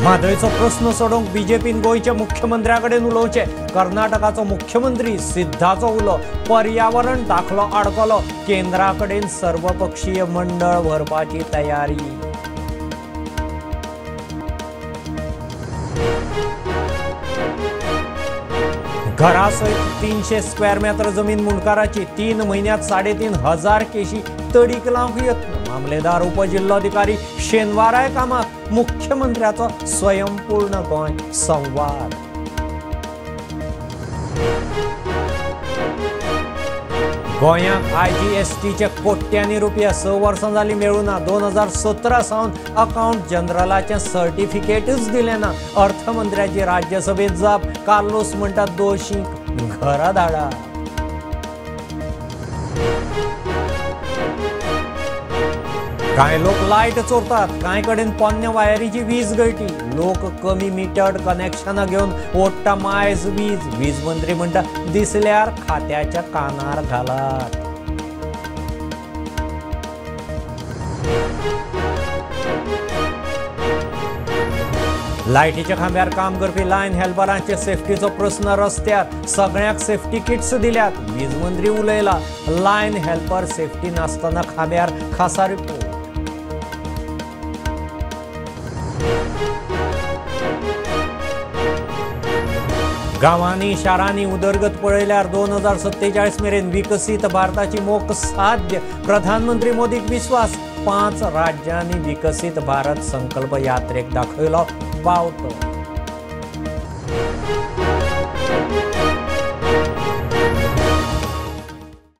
म्हादयचो प्रस्न सोडोवंक बीजेपीन गोंयच्या मुख्यमंत्र्या कडेन उलोवचें. कर्नाटकाचो मुख्यमंत्री सिद्धाचो उलो. पर्यावरण दाखलो आडकलो. केंद्रा कडेन सर्वपक्षीय मंडळ व्हरपाची तयारी. घरा सयत 300 स्क्वेअर मेत्र जमीन मुंडकाराची. 3 म्हयन्यांत 3500 केशी तडीक लावंक यत्न. मामलेदार उपजिल्लोधिकारी शेनवाराय कामाक. मुख्यमंत्र्याचो स्वयंपूर्ण गोंय संवाद. गोंयांक आयजीएसटीचे कोट्यांनी रुपया 6 वर्सां जालीं मेळूना. 2017 सावन अकाउंट जनरलाचें सर्टिफिकेटच दिलें ना. अर्थमंत्र्याची राज्यसभेंत जाप. कार्लोस म्हणटा दोशींक घरा धाडा. कांय लोक लायट चोरतात, कांय कडेन पोन्न्या वायरीची वीज गळटी. लोक कमी मिटर्ड कनेक्शनां घेवन ओडटा मायज वीज. वीज मंत्री म्हणटा दिसल्यार खात्याच्या कानार घालात. लायटीच्या खांब्यार काम करपी लायन हेल्परांचे सेफ्टीचो प्रस्न रस्त्यार. सगळ्यांक सेफ्टी किट्स दिल्यात. वीज मंत्री उलयला. लायन हेल्पर सेफ्टी नासतना खांब्यार खासा रिपोर्ट. गांवांनी शारांनी उदरगत पळयल्यार 2047 मेरेन विकसीत भारताची मोख साध्य. प्रधानमंत्री मोदीक विस्वास. 5 राज्यांनी विकसीत भारत संकल्प यात्रेक दाखयलो बावटो.